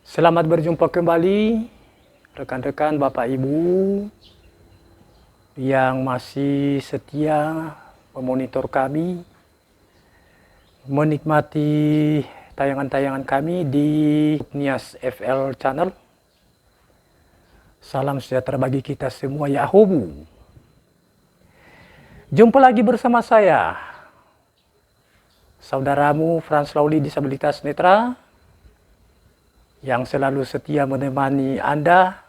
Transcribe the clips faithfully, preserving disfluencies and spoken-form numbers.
Selamat berjumpa kembali, rekan-rekan, Bapak Ibu yang masih setia memonitor kami, menikmati tayangan-tayangan kami di Nias F L Channel. Salam sejahtera bagi kita semua, ya'ahowu. Jumpa lagi bersama saya, saudaramu Frans Lauli, disabilitas netra, yang selalu setia menemani Anda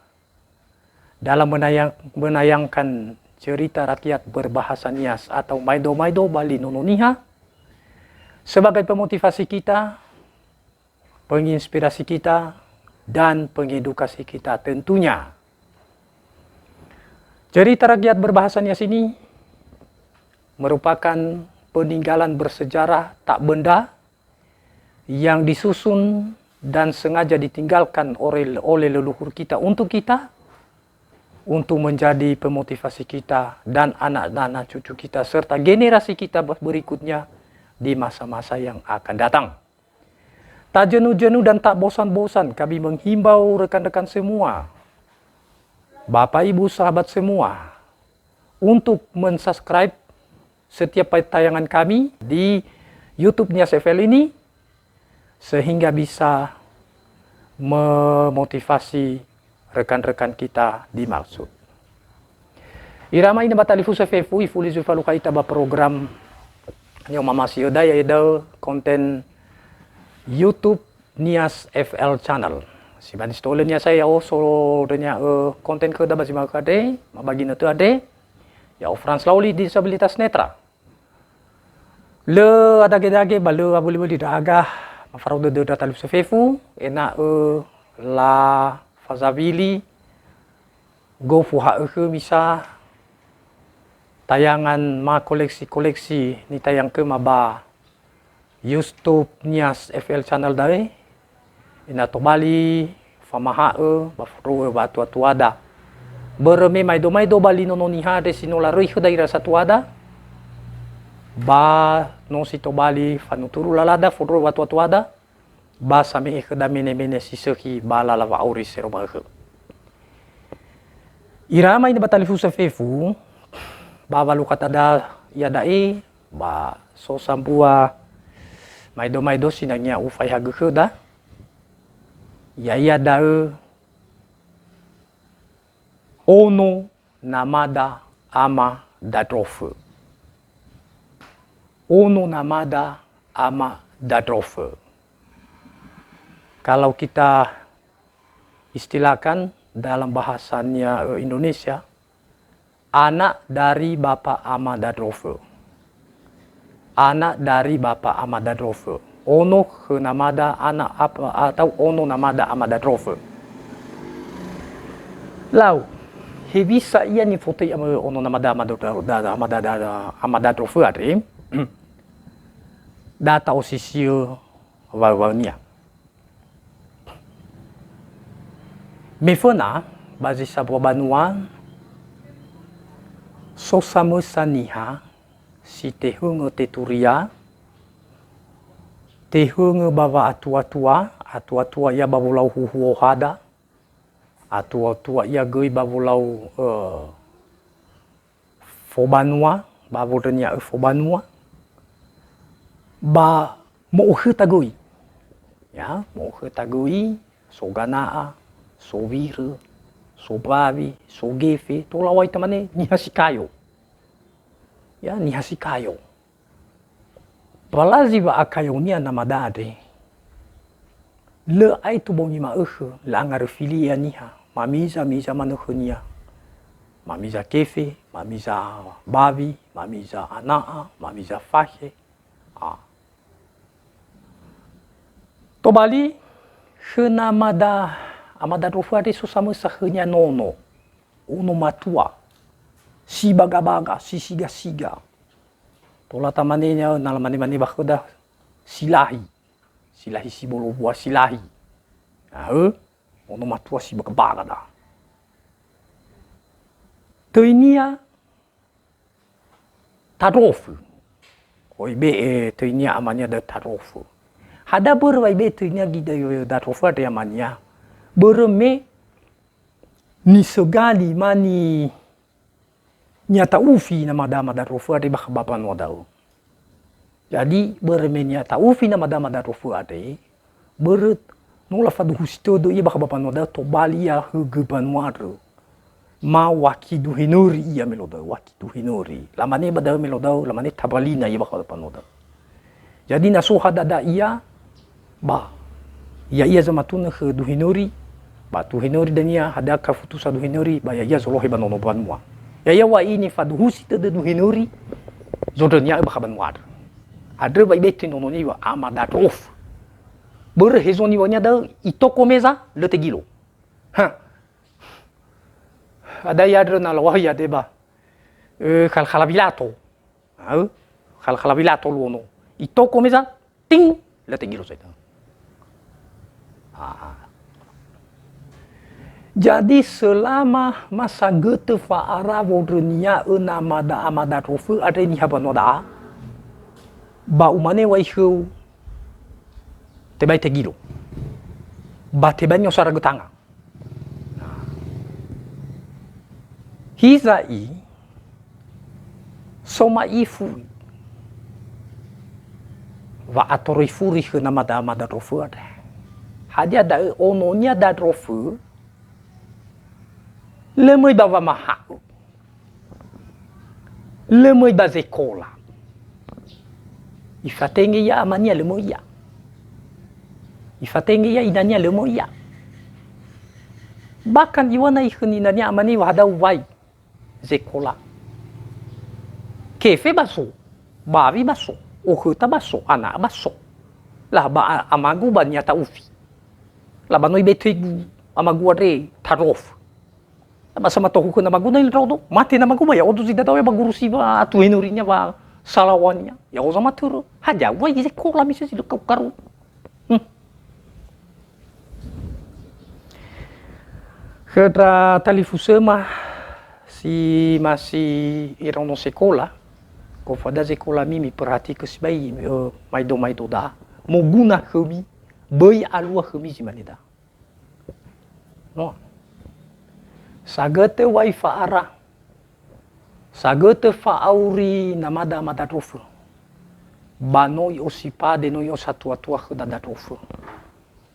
dalam menayang-, menayangkan cerita rakyat berbahasa Nias atau maedo-maedo Bali Nono Niha, sebagai pemotivasi kita, penginspirasi kita, dan pengedukasi kita tentunya. Cerita rakyat berbahasa Nias ini merupakan peninggalan bersejarah tak benda yang disusun dan sengaja ditinggalkan oleh, oleh leluhur kita untuk kita, untuk menjadi pemotivasi kita dan anak-anak cucu kita serta generasi kita berikutnya di masa-masa yang akan datang. Tak jenuh-jenuh dan tak bosan-bosan kami menghimbau rekan-rekan semua, Bapak Ibu sahabat semua, untuk mensubscribe setiap tayangan kami di YouTube Nias F L ini, sehingga bisa memotivasi rekan-rekan kita dimaksud. Ira ama ina ba talifusö fefu, ifuli zui falukha ita ba program ni'omasi'öda, ya'ia da'ö konten YouTube Nias F L Channel. Si mane si to'ölö niasa ya'o so dania, ö, konten khöda ba zi ma'ökhö andre, mabagi nötö andre, ya'o Frans Lauli, disabilitas netra. Lö adage-dage ba lö aböli-böli ndra'aga mafarao dödö ndra talifusö fefu, ena'ö lafazawili gofu ha'ökhö misa tayangan ma koleksi-koleksi nitayang khöma ba YouTube Nias F L Channel da'e. Ina tobali famaha'ö ba fondrowö wa'atua-tuada. Börö me maedo-maedo Bali Nono Niha andre si no laröi khöda ira satuada, ba no si tobali fanuturu lalada fondrowö wa'atua-tuada, ba same'e khöda mene-mene si sökhi ba lala wa'auri sero ma'ökhö. Ira ama ina ba talifusö fefu, ba walukha tada iada'e, ba so sambua maedo-maedo sinangea ufai hagö khöda, ya'ia da'ö ono namada ama dandrofö. Ono namada ama dandrofö. Kalau kita istilahkan dalam bahasanya, eh, Indonesia, anak dari bapa ama dandrofö. Anak dari bapa ama dandrofö. Ono khö namada ana apa, atau ono namada ama dandrofö. Lau, hewisa ia nifotöi ama, ono namada ama dandro-, da-, da-, ama da-, da-, da-, ama dandrofö andre? Da ta'osisiö waö-waönia. Me föna ba zi sambua banua, so samösa niha si tehöngö teturia, tehöngö ba wa'atua-tua, atua-tua ia ba wolau huhuo hada, atua-tua ia göi ba wolau, ö, fobanua, ba wondrönia'ö fobanua, ba mo'okhöta göi. Ya, mo'okhöta göi, so gana'a, so wirö, so bawi, so gefe, tola wai tamane niha si kayo. Ya, niha si kayo. Balazi wa'akayonia namada andre. Lö aetu bongi ma'ökhö, la'angaröfili ia niha, mamiza-miza manö khönia. Mamiza kefe, mamiza bawi, mamiza ana'a, mamiza fakhe. A. Tobali, khö namada, ama dandrofö andre so samösa khönia nono. Ono matua. Si baga-baga, si siga-siga. Tola tamane nia, na lamane-mane ba khöda, silahi. Silahi si bolo bua silahi. Aö, ono matua si baga-baga da. Töinia dandrofö. Oi be'e töinia amania da'ö dandrofö. Hada börö wa ibe'e töinia gi-, dandrofö andre amania? Börö me nisögali ma ni-, niata'ufi namada-mada ndrofö andre bakha ba mbanua da'ö. Jadi, börö me niata'ufi namada-mada ndrofö andre, börö no lafaduhusi tödö ia bakha ba mbanua da'ö, tobali ia högö mbanua andrö. Ma waki duhenöri ia melo da'ö, waki duhenöri. Lamane ba da'ö melo da'ö, lamane, "Tabalina ia bakha ba mbanua da'ö." Jadi na so hadada ia, ba ya'ia zamatunö khö duhenöri, ba duhenöri dania hadia kafutusa duhenöri, ba ya'ia zolohe ba nono mbanua. Ya'ia wa ini faduhusi tödö duhenöri, zondrönia'ö bakha mbanua andrö. Andrö ba ibetö nono niwa amada ndrofö. Börö hezo niwa'önia da'ö, itoko meza, lö tegilo. Ha. Ada ia andrö na lawahi ade ba, eh, khalkhala wilato. Au, khalkhala wilato luo no. Itoko meza, ting, lö tegilo saita. Ah. Jadi, selama ma sagötö fa'ara wondrönia'ö namada-amada ndrofö andre niha mbanua da'a, ba umane wa'i khöu, tebai tegilo. Ba tebai ni'osaragö tanga. Hiza'i, so ma'ifu wa'atoroi furi khö namada-amada ndrofö andre. Hadia da'ö ononia da ndrofö? Lö möi ba wamaha'ö. Lö möi ba zekola. Ifatenge ia amania lö möi ia. Ifatenge ia inania lö möi ia. Bahkan iŵa'ö khö inania amania wa hadau wai zekola. Kefe ba so, bawi ba so, okhöta ba so, ana'a ba so. Lah ba a-, amagu ba niata'ufi. Lah ba no ibetö igu amagu andre ndrofö. Ba samatohu khö namagu na ndraodo, mate namagu ba ya'odo zi dadao ya ba guru siwa atu henurinia wa salawania. Ya'o zamatörö, hadia wa zi sekola misa zi lekau karu. Hmm. Khö ndra talifusöma si masi iraono sekola, gofu ada sekolami miperhatikö sibai, eh, maido-maido da. Moguna khömi, böi alua khömi zi mane da. No. Sagötö wa'i fa'ara. Sagötö fa'auri namada-mada ndrofö. Ba no i'osipade, no i'osatua-tua khö dada ndrofö.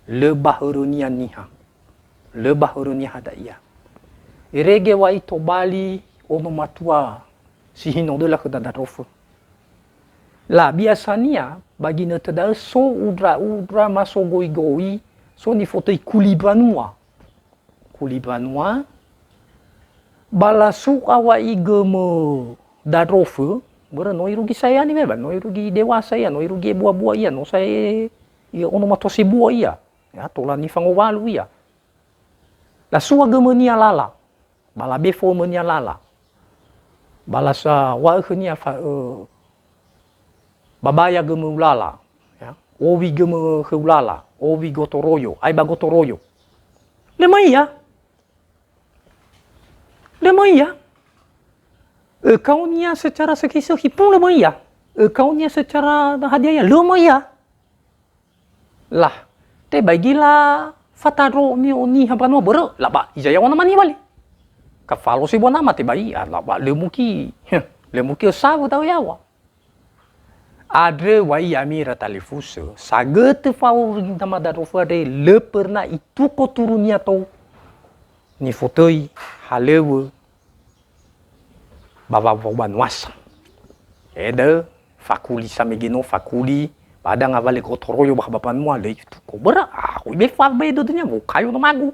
Lö ba hörönia niha. Lö ba hörönia hadia. Irege wa'i tobali ono matua si hino döla khö dada ndrofö. La, biasania, ba ginötö da'ö so undra-undra ma so goigoi, so nifotöi kuli mbanua. Kuli mbanua, ba lasu'a wa'i gömö da ndrofö, börö no irugi saeani, ba no irugi dewasa ia, no irugi ebua-bua ia, no sae ia ono matua sebua ia. Ya, tola nifangowalu ia. Lasu'a gömönia lala. Ba labe fomönia lala. Ba lasa wa'ö khönia fa-, ö, babaya gömö ulala, ya. Owi gömö khö ulala, owi gotoroyo, ai ba gotoroyo. Lö möi ia. Lö möi ia. Ö, kaonia secara sökhi-sökhi pun lö möi ia. Ö, kaonia secara hadia ia, lö möi ia. Lah, tebai göi lafatandro ni'o niha mbanua börö, laba, iza yaŵa namania wali. Kafalo sebua nama tebai, ah, laba, lö muki, lö muki ösawö da'ö yaŵa. Andrö wa ya'ami ira talifusö, sagötö fao nama da ndrofö andre lö pernah ituko turunia tou nifotöi halöŵö ba wa-, wa-, wanuasa. Edö, fakuli samege no fakuli, ba da ngawalö gotoroyo ba, ba banua, lö ituko. Börö, ah, ibe fa be dödönia, wokayo namagu.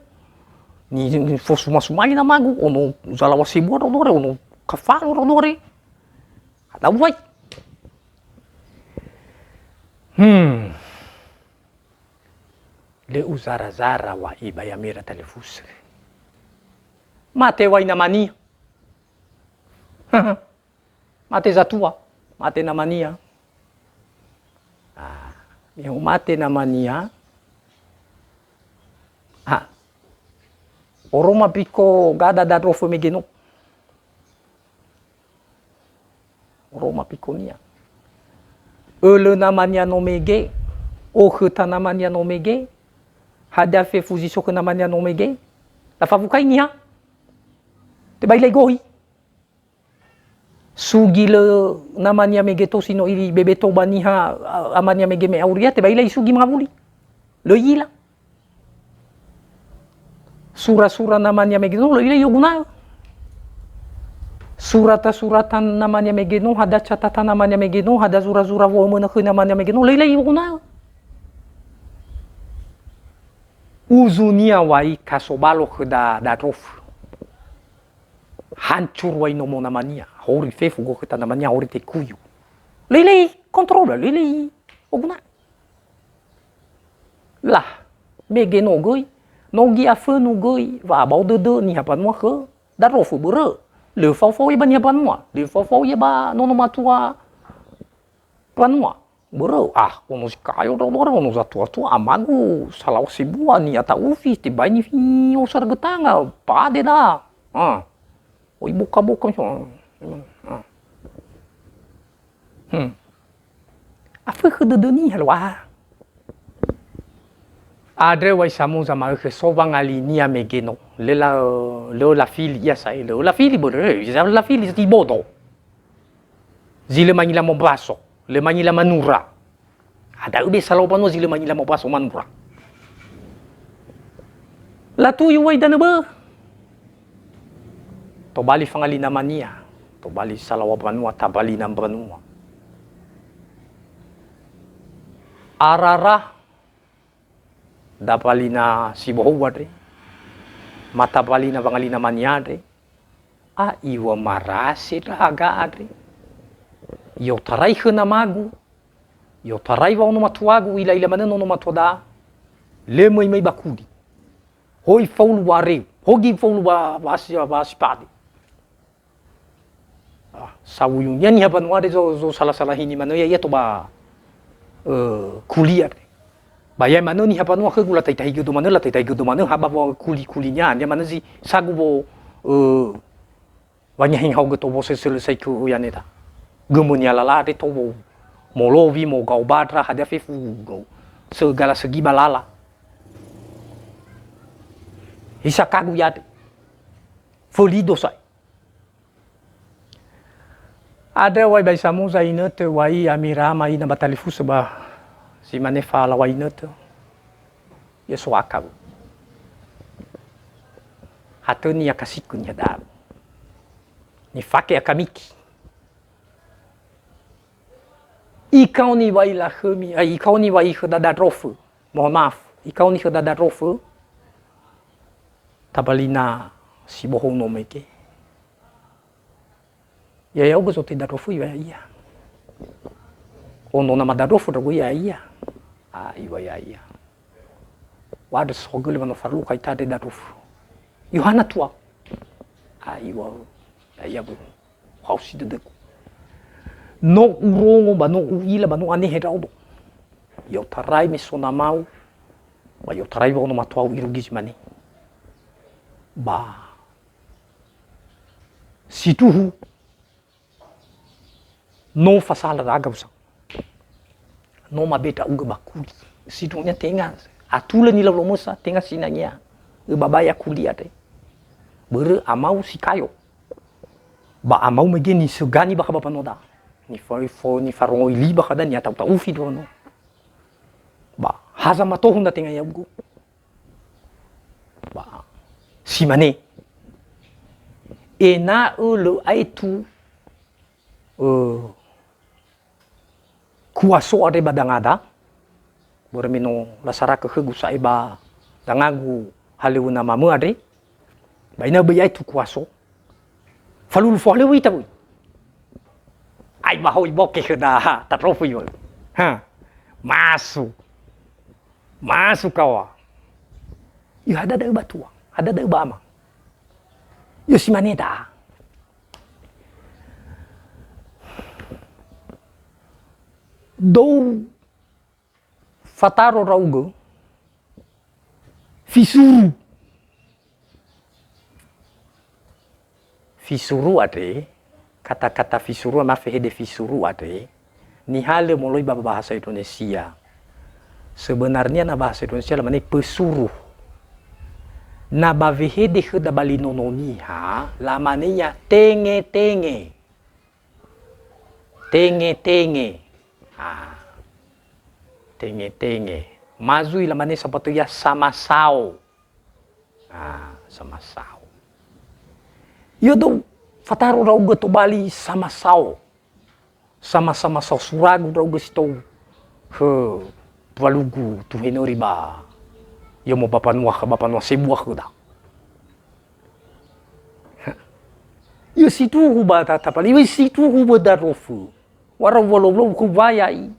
Ni, ni fosuma-sumai namagu, ono zalaŵa sebua ro dore, ono kafalo ro dore. Ada uwai. Hmm. Lö uzara-zara wa'i ba ya'ami ira talifusö. Mate wai namania. Mate zatua, mate namania. Ah, me umate namania. Ah. Oroma piko gada da ndrofö mege no. Oroma pikonia. Ölö namania no mege, okhöta namania no mege, Hadia fefu zi so khö namania no mege? Lafawukai niha. Tebai lai gohi. Sugi lö namania mege tou si no iri bebe tou ba niha, a-, amania mege me auria, tebai lai sugi mangawuli. Lö ila. Sura-sura namania mege no, lö ila i'oguna'ö. Surata-surata namania mege no, hadia catata namania mege no, hadia zura-zura wo'ö möna khö namania mege no, lö ila i'oguna'ö. Uzunia wai kasobalo khö da-, dadrofö. Hancur wai nomo namania, hori fefu go khöta namania, hori tekuyu. Lö ila ikontrol, lö ila i'oguna'ö. Lah, mege no göi, no gi'a fönu göi, wa'abao dödö niha mbanua khö dadrofö börö. Lö fao-fao ia ba niha mbanua, lö fao-fao ia ba nono matua mbanua. Börö, ah, ono si kayo ndra'o, ono zatua-tua, amagu salawa sebua ni'ata'ufi, tebai ni'osaragö tanga, pade da. Ah. Oi boka-boka, ah. Hmm. Afökhö dödö niha lo'a. Andrö wai samuza ma'ökhö so wangalinia mege no. Lö la-, lö lafili ia sa'ae, lö lafili börö, eh, lafili zi bodo. Zi lö mangila mobaso, lö mangila manura. Hadia da'ö be salawa mbanua zi lö mangila mobaso manura. Latuyu wai danö bö'ö. Tobali fangali namania, tobali salawa mbanua, tabalina mbanua. Arara, dabalina sibohou andre, ma tabalina wangali namania andre, a iŵa'ö marase ndra'aga andre. I'otarai khö namagu, i'otarai wa'ono matuagu, u'ila'ila manö nono matua da'a, lö möi-möi ba kuli. Hoi faulu wa'areu, hogi faulu wa-, wa'asi-, wa'asipade. Ah, sawuyunia niha mbanua andre zo-, zosalasala hini manö ya'ia toba, eh, kuli andre. Ba ya'e manö niha mbanua khögu latahi-tahi gödo manö, latahi-tahi gödo manö ha ba wa kuli-kulinia, nia manö zi sagu wo, eh, wanyahi haogö tou wo sö-, sölösai kö uyaneta. Gömönia lala andre tou wo molowi, mogao badra, hadia fefu, segala segi ba lala. Hisa kagu ya'e andre. Fölido sa'ae. Andrö wai bai samuza inötö wai amira ama ina ba talifusö ba si mane falaŵa inötö. Ia so akawö. Hatö ni'akasikö niha da'ö. Nifake akamiki. Ikaoni wai lakhömi, ai ikaoni wai khö dadadrofö. Mohon maaf, ikaoni khö dadadrofö, tabalina sibohou no mege. Ya'ia ogö zote dadrofö iŵa'ö ya'ia. Ono nama dadrofö ndra'ugö ya'ia. A, iŵa'ö ya'ia. Wa'andrö sohogölö wa no faralukha ita andre dadrofö. Yohana tua. A, iŵa'ö ya'ia börö. Haosi dödögu. No urongo ba no u'ila ba no anehe ndra'odo. I'otarai me so namau, ba i'otarai wa'ono matuau irugi zi mane. Ba sindruhu no fasala ndra'aga usa. No mabe ndra'ugö ba kuli. Sindruhunia tenga atulö nilau lomösa, tenga sinangea. Öbabai akuli andre. Börö amau si kayo. Ba amau mege nisögani bakha ba mbanua da'a. Nifa-, fo-, nifarongoi li bakha da'a, ni'ata'u-ta'ufi mbanua. Ba ha zamatohu ndra tenga ya'ugö. Ba si mane. Ena'ö lö aetu, ö, kuaso andre ba dangada, börö me no lasarakö khögu sa'ae ba dangagu halöŵö namamö andre, ba ena'ö böi aetu kuaso, falulu fohalöŵö ita böi. Ai ba hoi boke khöda, ha, tatrofö iŵa'ö. Ha, masu. Masu kaŵa. Ih, hadia da'ö ba tua, hadia da'ö ba ama. Ih, si mane da'a. Dou fataro ndra'ugö, fisuru. Fisuru andre, kata-kata fisuru, ma fehede fisuru andre, nihalö moloi ba bahasa Indonesia. Sebenarnya na bahasa Indonesia lamane pesuruh. Na ba wehede khöda ba li Nono Niha, lamane ia tenge-tenge. Tenge-tenge. Ah. Tenge-tenge. Ma zui lamane sampatö ia samasao. Ah, samasao. Ia da'u fataro ndra'ugö tobali samasao. Sama-sama saosuragu ndra'ugö si tou khö mbalugu tuhenöri ba yomo ba mbanua khö, ba mbanua sebua khöda. Ia sindruhu ba ta-, tapali, ia sindruhu ba darofö. Warau walou-lou khö waya'i.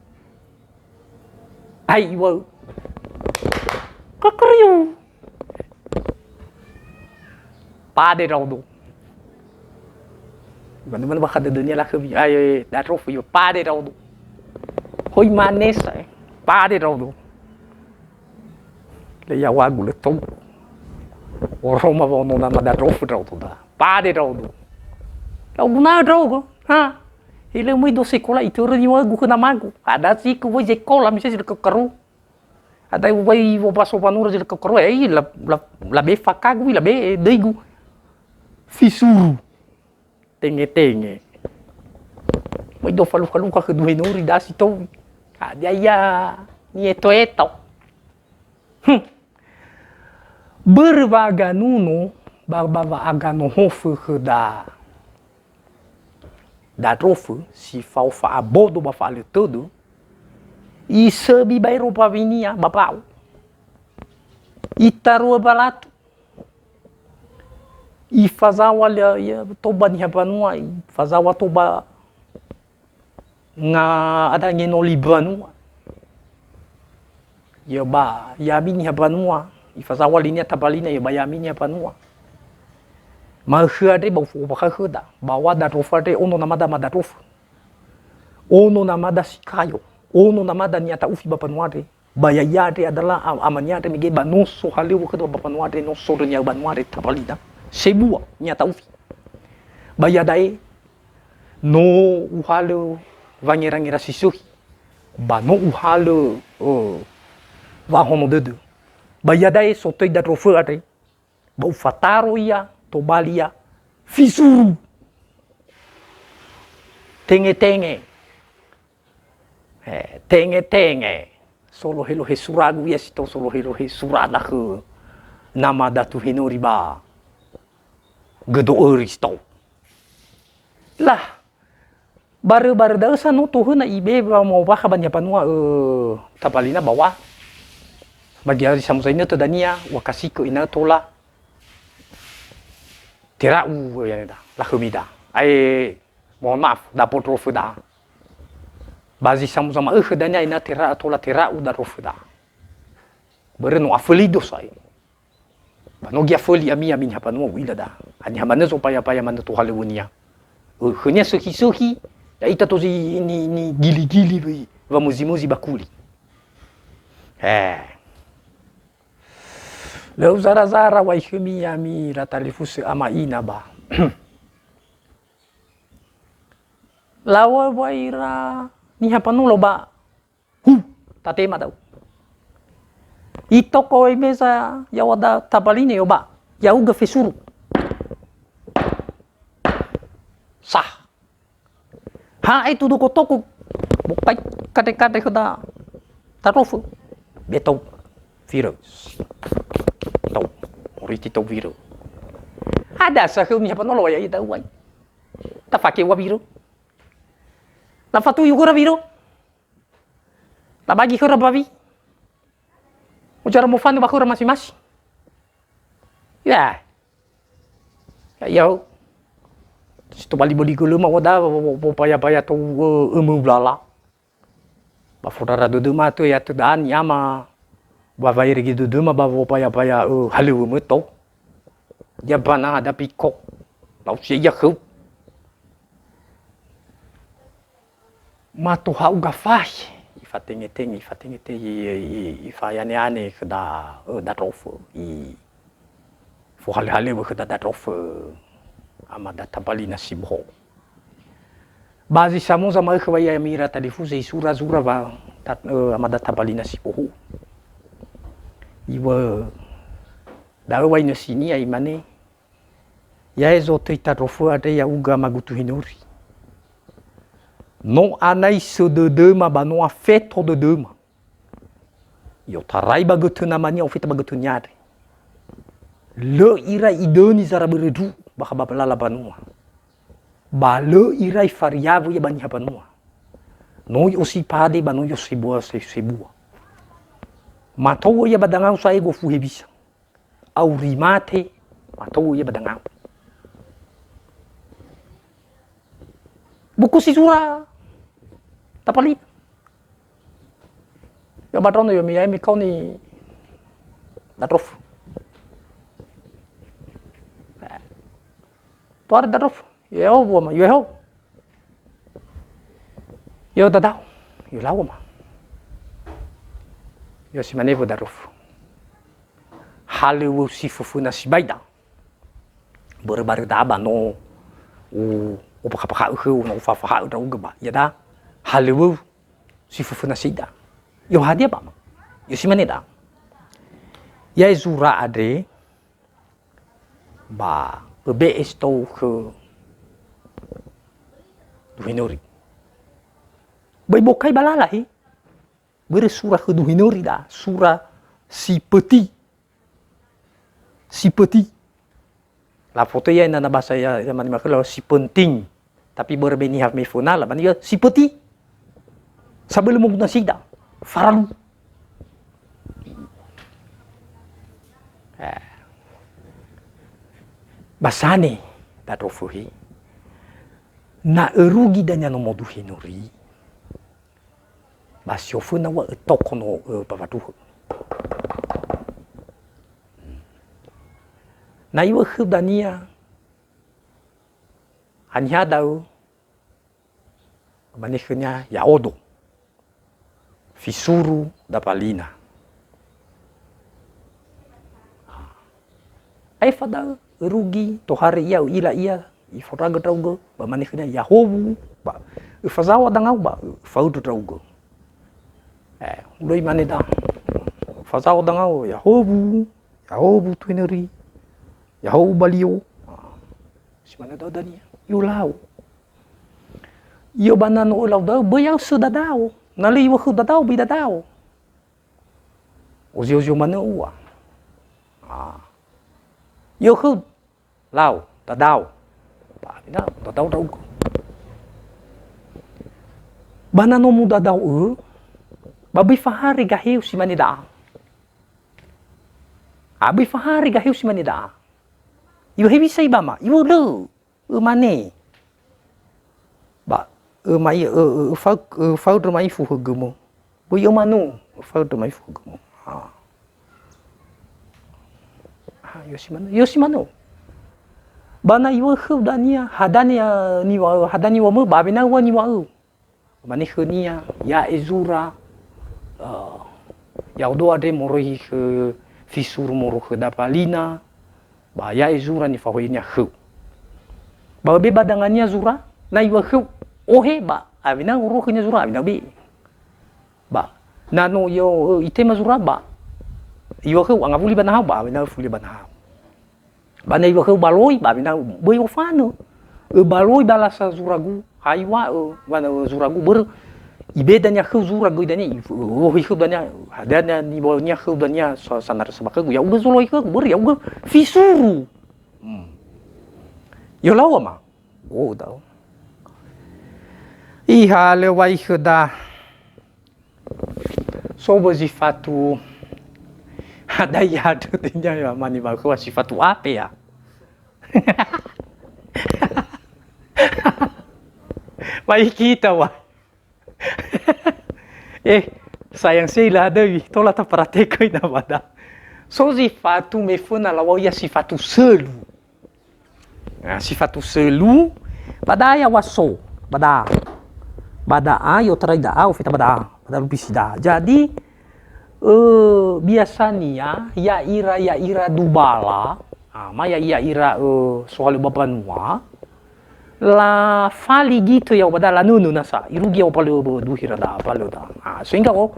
Ai iwa'ö. Kakariu. Pade ndra'odo. Mane-mane bakha dödönia lakhömi. Ai, darofö, iwa, pade ndra'odo. Hoi mane sa, eh. Pade ndra'odo. Le yaŵagu lö tou. Oroma wa onona ma darofö ndra'odo da. Pade ndra'odo. Ndra'odo na ndra'ogo. Ha. He lö möi do sekola itörö niŵa'ögu khö namagu. Ada si ku woi sekola, mise si lö kakaro. Ada wai wobaso wanura zi lö kakaro, eh, la, la, labe fakagu, labe döigu. Fisuru. Tenge-tenge. Möi do falukha-lukha khö duhe nori dasi tou. Hadia ia nieto-eto. Hm. Börö wa'aganuno ba, ba wa'aganohofö khöda darofö si fao fa'abodo ba fa'alötödö, isöbi baero mbawinia ba mbao. Itaroa ba latu. Ifazaŵa lia, ia, tou ba niha mbanua, ifazaŵa tou ba nga-, ada ngenoli mbanua. Ia ba ya'ami niha mbanua, ifazaŵa linia tabalina, ia ba ya'ami niha mbanua. Ma'ökhö andre ba ufo-, ba khöda, ba wa darofö andre ono namada ma darofö. Ono namada si kayo, ono namada ni'ata'ufi ba mbanua andre. Ba ya'ia andre adalah a-, amania andre mege ba no so halöŵö khöda ba mbanua andre, no so ndrönia ba mbanua andre tabalina. Sebua ni'ata'ufi. Ba iada'e no uhalö wangerangera si sökhi. Ba no uhalö, ö, wa'ahono dödö. Ba iada'e sotöi darofö andre, ba ufataro ia, tobali ia, fisuru. Tenge-tenge. Eh, tenge-tenge. Solohe-lohe suragu ia si tou solohe-lohe surada khö namada tuhenöri ba gödo öri si tou. Lah, barö-barö da'ö sa no tohöna ibe wamaombakha ba niha mbanua, ö, tabalina ba wa. Ba gia zi samuza inötö dania, wa kasikö inötö tola. Tera'u, ya, da. Lakhömi da. Ae, mohon maaf, da pondrofö da. Ba zi samuza ma'ökhö dania ina tera-, tola tera'u darofö da. Börö no aföli do sa'ae. Ba no giaföli ami, ami niha mbanua u'ila da. Haniha manö zopaya-paya manö tohalöŵönia. Ö, khönia sökhi-sökhi, ya'ita to zi ni, nigili-gili wöi, wamözi-mözi ba kuli. Eh. Lö uzara-zara wai khömi ami ira talifusö ama ina ba. Laŵa wai ira niha mbanua ba. Hu, tatema da'u. Itoko wai meza yaŵa da tabaline yo ba. Ya'ugö fesuru. Sah. Ha'e tu toko-toko, bokai kade-kade khöda darofö. Be tou wirö. Tou, moriti tou wirö. Ada sa khöu niha mbanua lo ya ita uai. Tafake ua wirö. Lafatui khöra wirö. Labagi khöra bawi. Ujar mofanö ba khöra masi-masi. Ya. Ya, ya. Si tobali-bali gölöma wada, wo-, wo-, wopaya-paya tou, ö, ömö ulala. Ba fondrara dödöma tö ya tö da'ani ama. Ba waerege dödöma ba wopaya-paya, ö, halöŵö möto. Ya bana ada piko. Lau sia ia khöu. Mato ha'u gafahi, ifatenge-tenge, ifatenge-tenge, i-, i-, ifayane-ane khöda, ö, darofö, i-, fohalö-halöŵö khöda darofö, amada tabalina si bohou. Ba zi samuza ma'ökhö wa ia mira talifusö isura-sura wa ta-, ö, amada Tabalina si bohu. Iŵa'ö da'ö wainö sinia, imane, "Ya'e zotöi tandrofö andre ya'ugö amagu Tuhinöri. No anaisö dödöma ba no afeto dödöma. I'otarai ba götö namania, ofeta ba götönia andre. Lö irai idöni zara börö ndru'u ba ha ba lala banua. Ba lö irai fariawö ia ba niha banua. No i'osipade ba no i'osebua se-, sebua. Matou'ö ia ba dangau sa'ae gofu hewisa. Auri mate, matou'ö ia ba dangau." Buku si zura Tabalina. Ya ba ndraono ya mi, ya mi kaoni Dandrofö. Tohare Dandrofö, "Ya'e ho, wama, ya'e ho." "Ya'e ho dadao." "Ya'e ho, wama." Ya'e ho, simane wö Dandrofö. "Halöŵö-U si föföna sibai da. Börö barö da ba no u-, upakha-pakha'ö khöu, no ufafaha'ö ndra'ugö ba. Iada'a halöŵö-U si föföna sibai da." "Ya'e ho, hadia ba?" "Ya'e ho, simane da. Ya'e zura andre, ba öbe'e si tou khö Duhinöri. Böi bokai ba lala he. Börö sura khö Duhinöri da, sura si pöti. Si pöti." Lafotöi ia enana bahasa ya, ya mane makhöla si penting. Tapi börö me niha me föna, la mane ia si pöti. Sabölö moguna sibai da, faralu. Eh. Ba sane Dandrofö he. Na örugi dania nomo Duhinöri, ba si oföna ua ötoko no ö ba wandruhö. Na iŵa'ö khöu dania, "Haniha da'ö?" Mane khönia, "Ya'odo, fisuru Dabalina." Aefa da'ö, örugi, tohare ia, ö'ila ia, ifaondragö ndra'ugö, ba mane khönia, "Ya'ahowu, ba öfazaŵa dangau, ba öfaöndrö ndra'ugö." Eh, ulö imane da, "Fazaŵa dangau, ya'ahowu, ya'ahowu Tuhinöri, ya'ahowu Balio." Ah, simane da'ö dania, "I'olau." "I'o ba na no ölau da'ö, böi ya'ö sö dadao. Na lö iŵa'ö khöu dadao, böi dadao." Ozio-zio manö ua. Ah. "I'o khöu, lau, dadao." Ba, na, dadao ndra'ugö. "Ba na no mudadao'ö, ba böi fahare gaheu simane da'a." Ah, "Böi fahare gaheu simane da'a." "Iŵa'ö hewisa ibama?" "Iŵa'ö lö." Ömane. Ba, öma ia, ö, ö, öfau-, öfaöndrö ma'ifu högömö. Böi ömanu, öfaöndrö ma'ifu högömö. Ha. Ha, ya'ö si manö, ya'ö si manö. Ba na iŵa'ö khöu dania, hadia niŵa'ö, hadia niŵa'ömö, ba awena ua niŵa'ö. Mane khönia, "Ya'e zura, eh, ya'odo andre moroi khö fisuru moroi khö Dabalina, ba ya'e zura nifahoinia khöu." Ba öbe ba dangania zura, na iŵa'ö khöu, "Ohe," ba awena orokhönia zura, awena öbe. Ba, na no i'o, eh, itema zura, ba iŵa'ö khöu, "Angawuli ba nahau," ba awena öfuli ba nahau. Ba na iŵa'ö khöu baloi, ba awena böi ofanö. Öbaloi ba lasa zuragu, ha iŵa'ö, wa na zuragu börö. Ibe dania khöu zura göi dania, iŵa'ö khöu dania, hadia niŵa'önia khöu dania sa-, sanare sama khögu, ya'ugö zoloi khögu, börö ya'ugö fisuru. Hmm. I'olau ama. Oh, da'ö. Ihalö wai khöda. So wö zi fatu, hadia andrö dania, mani ba khöu si fatu ape ya. Ba ikita wa. Eh, sayang sei la Dewi, tola tapraktek göi na bada. So zi fatu me föna lawa'ö ia si fatu sölu. Nah, si fatu sölu, ba da'a ya wa so, ba da'a. Ba da'a, i'otarai da'a, ofeta ba da'a, ba da'a lupisi da'a. Jadi, eh, biasania, ya'ira, ya'ira dubala, ah, ma ya'i-, ya'ira, eh, sohalö ba banua, Lafali gitö ya'o ba da, lanönö nasa, irugi ya'o ba lö bö duhi ra da, ba lö da. Ah, sehingga o,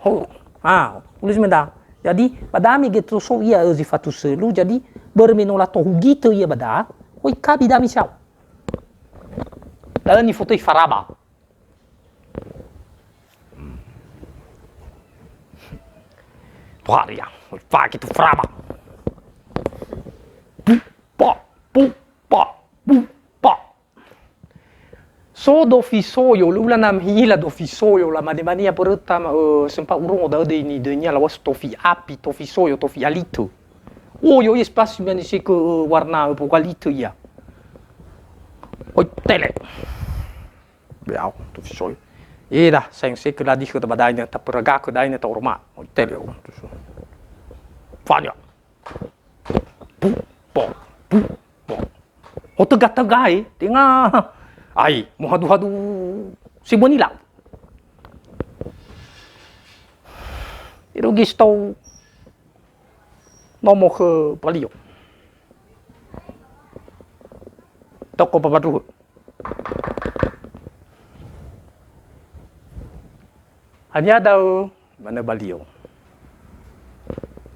ho, ah, ulus me da. Jadi, ba da me ge toso ia ö zi fatu sölu, jadi, börö me no latohu gitö ia ba da, hoi kabi dami siao. Da'ö nifotöi faraba. Tohare ia, fake tu faraba. Pu, pa, pu, pa, pu, pa. So dofi soyo, lö ula na mihila dofi soyo, la mane-mane ia böröta, ma, ö, sempa urongo da'ö döi ni döinia lawasö tofi api, tofi soyo, tofi alitö. Oyo, yes, pas mane seke, ö, warna, ö, pokalitö ia. Oi, tele. Beau, tofi soyo. Eda, sayang seke ladikhö ta ba daine, ta pöragakö daine, ta oroma. Oi, tele, o. Fania. Pu, po, pu, po. O, töga-tögai, tenga. Ai, mohadu-hadu si böni lau. Irugi si tou nomo khö Balio. Toko babandruhö. Hania da'ö? Manö Balio.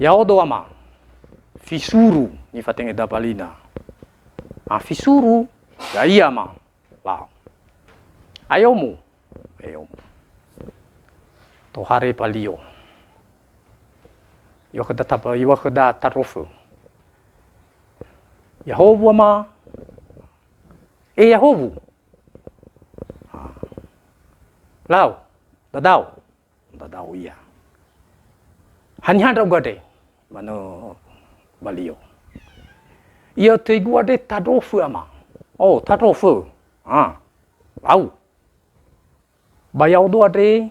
Ya'odo ama, fisuru nifatenge dabalina. Ah, fisuru, ya'ia ama, lau. Aeomu, aeomu. Tohare Balio. Iŵa'ö khöda taba-, iŵa'ö khöda tarofö. Yahowu ama, e Yahowu. Ah. Lau, dadao. Dadao ia. Haniha ndra'ugö andre? Manö Balio. Ia töigu andre tandrofö ama. O, tandrofö. Ah, lau. Ba ya'odo andre,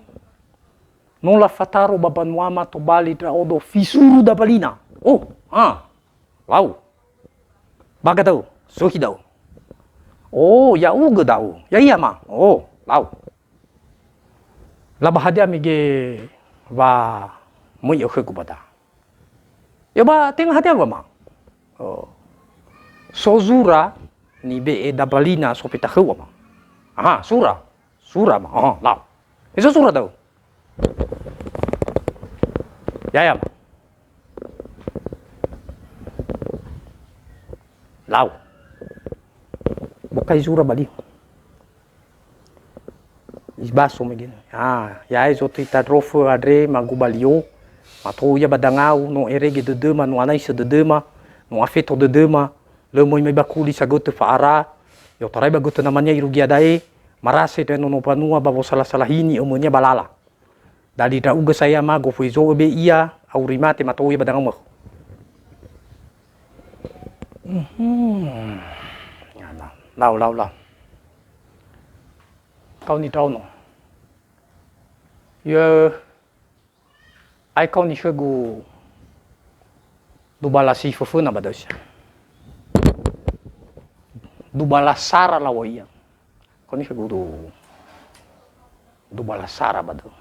no lafataro ba banuama tobali ndra'odo fisuru dabalina. O, ah, lau. Baga da'ö, sökhi da'ö. O, ya'ugö da'ö. Ya'ia ama. O, lau. La ba hadia mege wa möi'ö khögu ba da. Ya ba tenga hadia wa ma. O. So zura nibe'e dabalina so peta khöu ama. Aha, sura. Sura ama. Aha, lau. Eso sura da'ö. Ya'ia ama. Lau. Bokai zura Balio. Ibaso mege. Ah, ya'e zotöi tandrofö andre magu Balio, mato ia ba dangau, no erege dödöma, no anaisö dödöma, no afeto dödöma, lö möi mai bakuli sagötö fa'ara, i'otarai ba götö namania irugi ia da'e, marase da'e nono mbanua ba wosala-salahini ömönia ba lala. Dali ndra'ugö sa ia ama gofu ezo'ö be ia, auri mate mato ia ba dangau mökhö. Mhm. Lau, lau, lau. Kaoni ndraono. Yö, ae kaoni khögu dubala si föföna ba da'ö sia. Dubala sara laŵa'ö ia. Kaoni khögu du-, dubala sara ba da'ö.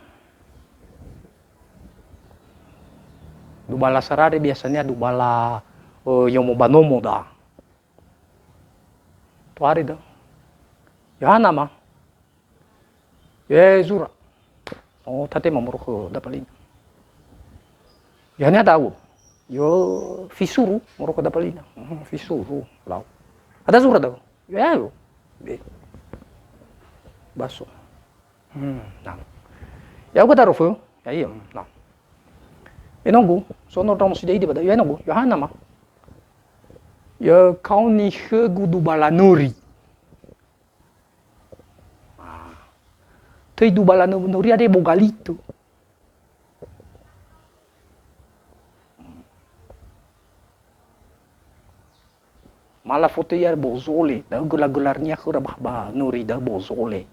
Dubala sara re biasanya dubala, eh, yomo ba nomo da. Tohare da'ö. Yohana ama. Yö zura. O, tatema moroi khö dabalina. Yö haniha da'ö? Yö fisuru moroi khö dabalina. Hmm, fisuru, lau. Ada zura da'ö? Yö, yö. Be. Baso. Hmm, na. Ya'ugö tandrofö? Ya'ia, na. Enogu, so no ndraono side'ide ba da'ö. Yö enogu, Yohana ama. Yö kaoni khögu dubala nöri. Ah. Töi dubala nö-, nöri andre bogalitö. Ma lafotöi ia Bozole, da'ö göla-gölarnia khöra ba, ba nöri da'ö Bozole.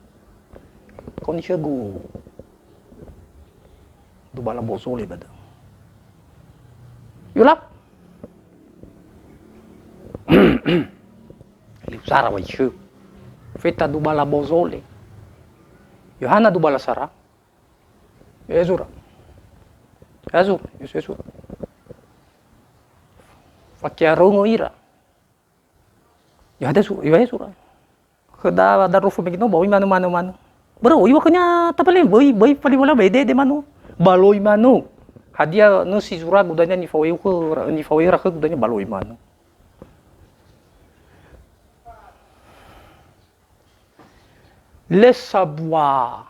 Kaoni khögu dubala Bozole ba da'ö. Yö lau. Lö usara wa ikhö. Feta dubala Bozole. Yohana dubala sara. Yö zura. Yö zura, yö zura. Fakiarongo ira. Yö hadia zura, yö hadia zura. Khöda Dadrofo mege no ba oi manö, manö, manö. Börö oi wa khönia tabale, böi, böi fali wala bede de manö. Ba loi manö. Hadia nösi zura gudania nifaoeu khö, nifaoera khö gudania ba loi manö. Le sabua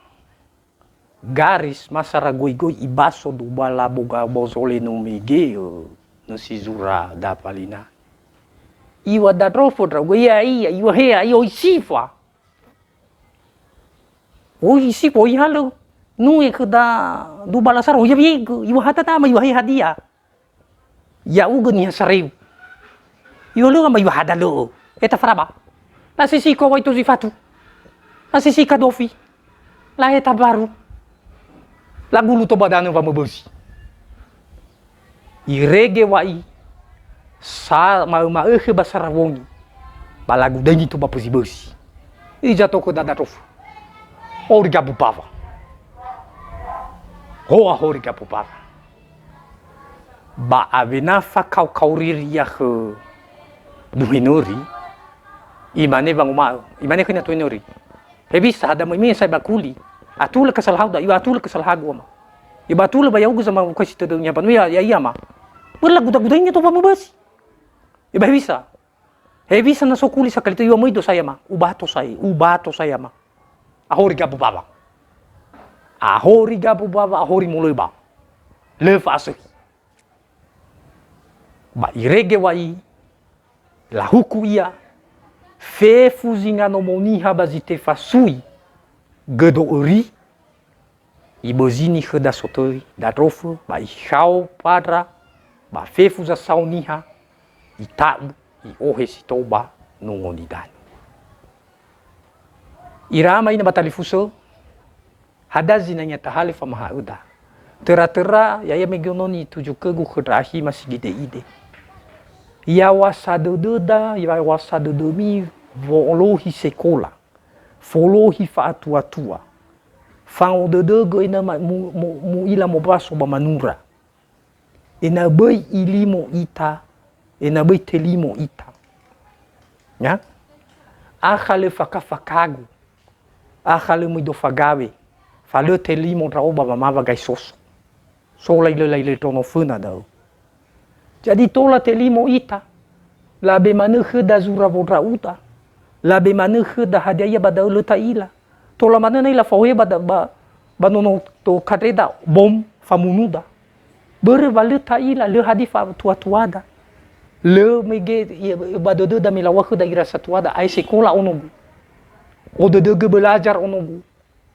garis masara goigoi ibaso dubala boga bozole no mege, ö, nösi zura dapalina. Iwa Dadrofo ndra'ugö, ia, ia, iwa hea, iwa oi sifa. Oi sifa, oi halö. Nue khöda dubala sara, oi yawegö, iwa hata tama, iwa he hadia. Ya'ugö niha sareu. Iwa lö ama iwa hada lö'ö. Eta faraba. Lasisi ko wai to zifatu. Lasisi kadofi. Laheta baru. Lagulu to ba danö wamöbösi. Irege wa'i sa ma'ö-ma'ökhö ba sara wongi. Ba lagu döini to ba pözi-bösi. Iza toko dada tofu. Hori gabu bawa. Hoa hori gabu bawa. Ba awena fakao-kao riri ia khö duhe nöri, imane wanguma'ö, imane khönia duhe nöri, "Hewisa, hada möi-möi sa'ae ba kuli? Atulö kesalahagu da, iwa atulö kesalahagu, ama. Iwa atulö ba ya'ugö zamawukhasi tödö niha banua ya, ya'ia, ama. Börö laguda-guda ini to wamöbösi. Iwa hewisa? Hewisa na so kuli sakali tö, iwa möi do sa'ae, ama. Ubato sa'ae, ubato sa'ae, ama." Ahori gabu bawa. Ahori gabu bawa, ahori moloi ba. Lö fa'asökhi. Ba irege wa'i, lahuku ia, fefu zinga nomo niha ba zi tefasui gödo öri, ibözini khöda sotöi Dadrofö, ba ikhao fandra, ba fefu zasao niha, ita'u, i'ohe si tou ba nungo nidanö. Ira ama ina ba talifusö, hadia zinangea tahalö famaha'öda. Töra-töra, ya'ia mege no nituzukhögu khö ndra ahima si gide-ide. Yawasa dödöda, yawasa dödömi wolohi sekola, folohi fa'atua-tua. Fangodödögö ena'ö ma-, mu-, mu-, mu'ila mobaso ba manura. Ena'ö böi ilimo ita, ena'ö böi telimo ita. Ya? Akha lö faka-fakagu, akha lö möi do fagawe, fa lö telimo ndra'o ba wamawa gai soso. So lailö-lailö ndrongo föna da'ö. Jadi tola telimo ita, labe manö khöda zura wondra'uda, labe manö khöda hadia ia ba da'ö lö ta'ila. Tola manö na'i lafaohe ba da-, ba, ba nono to kandreda bom famunuda. Börö wa lö ta'ila, lö hadia fa'atua-tuada. Lö mege ia ba dödöda me laŵa'ö khöda ira satuada, ae sekola onogu. Odödögö belajar onogu.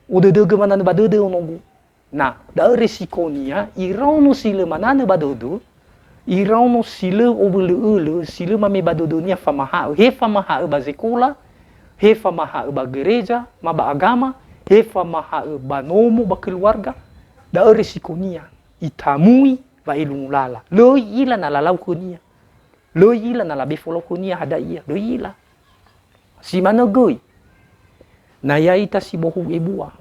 Odödögö mananö ba dödö onogu. Na, da'ö resikonia, iraono si lö mananö ba dödö, iraono si lö owölö'ölö, si lö mame ba dödönia famaha'ö, he famaha'ö ba zekola, he famaha'ö ba gereja, ma ba agama, he famaha'ö ba nomo, ba keluarga, da'ö resikonia, itamui wa'elungu lala. Lö i'ila na lalau khönia. Lö i'ila na labe folau khönia hadia ia. Lö i'ila. Si manö göi. Na ya'ita si bohou ebua.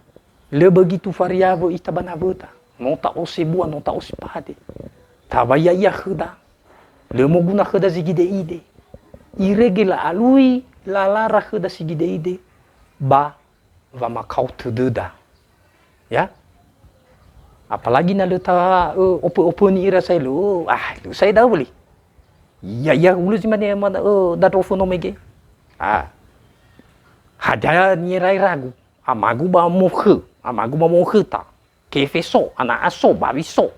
Lö begitu fariawö ita ba nawöda. No ta'osebua, no ta'osipade. Tawai ya'ia khöda. Lö moguna khöda zi gide-ide. Irege la'alui lalara khöda si gide-ide ba wamakao tödöda. Ya? Apalagi na lö ta, ö, opö-opöni ira sa'ae lö, ah, lö sa'ae da'ö wöli. Ya, ya, hulö zi mane ma-, ö, Dadrofö no mege. Ah. Hadia niera'eragu? Amagu ba mokhö, amagu ba mokhöta. Kefe so, ana'a so, bawi so.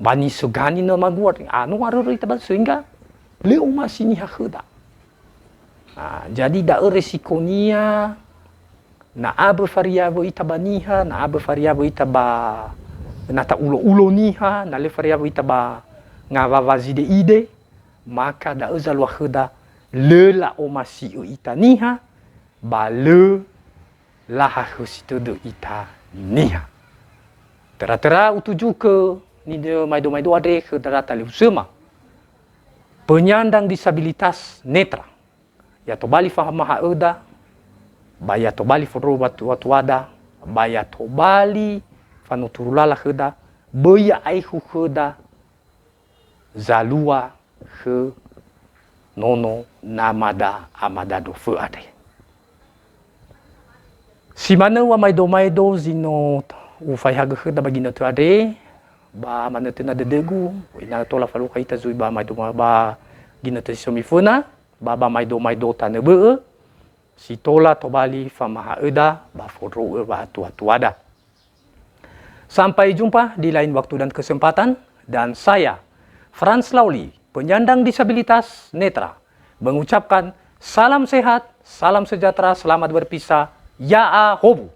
Ba nisögani na magua, anu arörö ita ba sehingga lö omasi niha khöda. Ah, jadi da'ö resikonia, na abö fariawö ita ba niha, na abö fariawö ita ba, na ta'ulo-ulo niha, na lö fariawö ita ba ngawawa zi ide-ide, maka da'ö zalua khöda lö la'omasi'ö ita niha, ba lö lahakhösi tödö ita niha. Töra-töra utuzukö nido-, maedo-maedo andre khö darata lefusöma. Penyandang disabilitas netra. Ya tobali famaha'öda, ba ya tobali fondrorou watu-, watuada, ba ya tobali fanuturu lala khöda, böi ya aekhu khöda zalua khö nono namada amada Dadrofö andre. Si manö wamaedo-maedo zi no ufaehagö khöda ba ginötö andre, ba manötöna dödögu, ena'ö tola falukha ita zui ba maedo ma-, ba ginötö si so miföna, ba, ba maedo-maedo tanö bö'ö, si tola tobali famaha'öda ba fondro'ö wa'atuatuada. Sampai jumpa di lain waktu dan kesempatan, dan saya, Franz Lauli, penyandang disabilitas netra, mengucapkan salam sehat, salam sejahtera, selamat berpisah, ya'ahowu.